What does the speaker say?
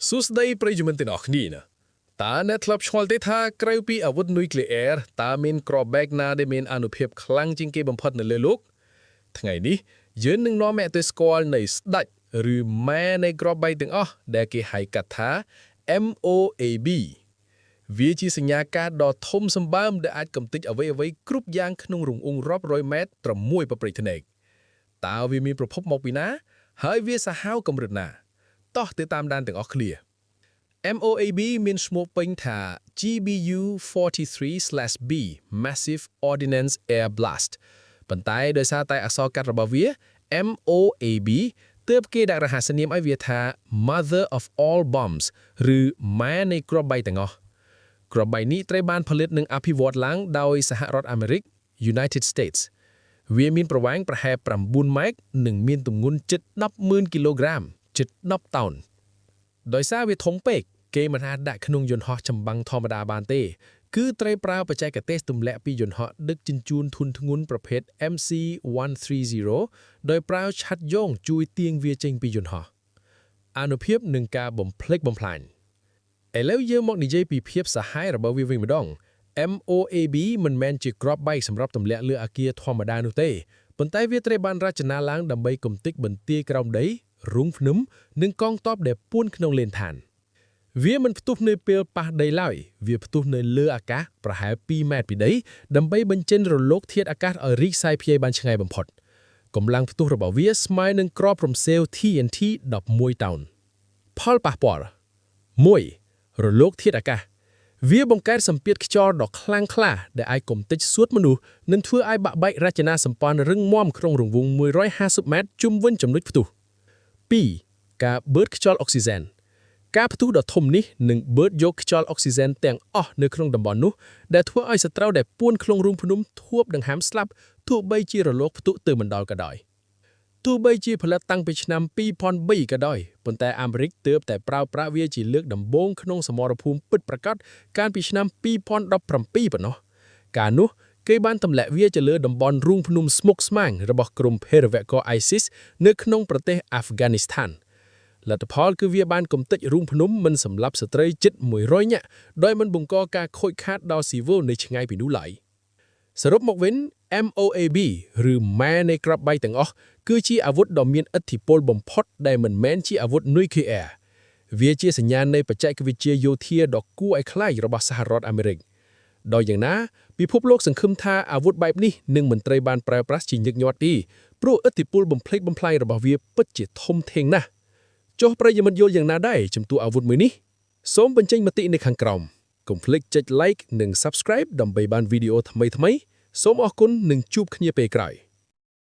សួស្តីប្រិយមិត្តទាំងអស់គ្នាណាតើអ្នកធ្លាប់ឆ្ងល់ទេថាក្រៅពីអាវុធនុយក្លេអ៊ែរតើមានគ្រាប់បែកណាដែលមានអានុភាពខ្លាំងជាងគេបំផុតនៅលើលោកថ្ងៃនេះយើងនឹងនាំអ្នកទៅស្គាល់នៃស្ដេចឬម៉ែនៃគ្រាប់បែកទាំងអស់ដែលគេហៅកាត់ថា MOAB វាជាសញ្ញាការដ៏ធំសម្បើមដែលអាចកំទេចអ្វីៗគ្រប់យ៉ាងក្នុងរង្វង់រាប់រយម៉ែត្រត្រឹមមួយប្រព្រឹត្តភ្នែកតើវាមានប្រភពមកពីណា ហើយវាសាហាវកម្រិតណាតោះទៅតាមដានទាំងអស់គ្នា MOAB មានឈ្មោះពេញថា GBU 43/B Massive Ordnance Air Blast ប៉ុន្តែដោយសារតែអក្សរកាត់របស់វា MOAB ទើបគេដាក់រហស្សនាមឲ្យវាថា Mother of All Bombs ឬម៉ែនៃគ្រាប់បែកទាំងអស់គ្រាប់បែកនេះត្រូវបានផលិតនិងអភិវឌ្ឍឡើងដោយសហរដ្ឋអាមេរិក United States វាមានប្រវែងប្រហែល9ម៉ែត្រនិងមានទម្ងន់ជិត100000គីឡូក្រាមជិត10តោន ដោយសារវាធំពេកគេមិនអាចដាក់ក្នុងយន្តហោះចម្បាំងធម្មតាបានទេ គឺត្រូវប្រើបច្ចេកទេសទម្លាក់ពីយន្តហោះដឹកជញ្ជូនធុនធ្ងន់ប្រភេទ MC-130 ដោយប្រើឆ័ត្រយោងជួយទាញវាចេញពីយន្តហោះអានុភាពនឹងការបំផ្លិចបំផ្លាញឥឡូវយើងមកនិយាយពីភាពសាហាវរបស់វាវិញម្ដង MOAB មិនមែនជាគ្រាប់បែកសម្រាប់ទម្លាក់លើអគារធម្មតានោះទេប៉ុន្តែវាត្រូវបានរចនាឡើងដើម្បីកំទេចបន្ទាយក្រោមដីរូងភ្នំនិងកងទ័ពដែលពួនក្នុងលេនឋាន វាមិនផ្ទុះនៅពេលប៉ះដីឡើយវាផ្ទុះនៅលើអាកាសប្រហែល2ម៉ែត្រពីដីដើម្បីបញ្ចេញរលកធាតុអាកាសឲ្យរីកសាយភាយបានឆ្ងាយបំផុតកម្លាំងផ្ទុះរបស់វាស្មើនឹងគ្រាប់រំសេវ TNT 11តោនផលប៉ះពាល់1រលកធាតុអាកាសវាបង្កើតសម្ពាធខ្យល់ដ៏ខ្លាំងក្លាដែលអាចកំទេចសួតមនុស្សនិងធ្វើឲ្យបាក់បែករចនាសម្ព័ន្ធរឹងមាំក្នុងរង្វង់150ម៉ែត្រជុំវិញចំណុចផ្ទុះ2ការបឺតខ្យល់អុកស៊ីសែន ការផ្ទុះដ៏ធំនេះនឹងបឺតយកខ្យល់អុកស៊ីសែនទាំងអស់នៅក្នុងតំបន់នោះដែលធ្វើឲ្យសត្រូវដែលពួនក្នុងរូងភ្នំធួបដង្ហើមស្លាប់ទោះបីជារលកផ្ទុះទៅមិនដល់ក៏ដោយទោះបីជាផលិតតាំងពីឆ្នាំ2003ក៏ដោយប៉ុន្តែអាមេរិកទើបតែប្រើប្រាស់វាជាលើកដំបូងក្នុងសមរភូមិពិតប្រាកដកាលពីឆ្នាំ2017ប៉ុណ្ណោះកាលនោះគេបានទម្លាក់វាទៅលើតំបន់រូងភ្នំស្មុគស្មាញរបស់ក្រុមភេរវករ ISIS នៅក្នុងប្រទេសអាហ្វហ្គានីស្ថាន លទ្ធផលគឺវាបានកំទេចរូងភ្នំមិនសម្លាប់ស្ត្រីជិត100នាក់ដោយមិនបង្កការខូចខាតដល់ស៊ីវិលនៅឆ្ងាយពីនោះឡើយសរុបមកវិញ MOAB ឬម៉ែនៃគ្រាប់បែកទាំងអស់គឺជាអាវុធដ៏មានឥទ្ធិពលបំផុតដែលមិនមែនជាអាវុធនុយក្លេអ៊ែរវាជាសញ្ញាណនៃបច្ចេកវិទ្យាយោធាដ៏គួរឲ្យខ្លាចរបស់សហរដ្ឋអាមេរិកដោយយ៉ាងណាពិភពលោកសង្ឃឹមថាអាវុធបែបនេះនឹងមិនត្រូវបានប្រើប្រាស់ជាញឹកញាប់ទេព្រោះឥទ្ធិពលបំផ្លិចបំផ្លាញរបស់វាពិតជាធំធេងណាស់ ចុះប្រិយមិត្តយល់យ៉ាងណាដែរចំពោះអាវុធមួយនេះសូមបញ្ចេញមតិនៅខាងក្រោមកុំភ្លេចចុច like និង Subscribe ដើម្បីបានវីដេអូថ្មីៗសូមអរគុណនិងជួបគ្នាពេលក្រោយ។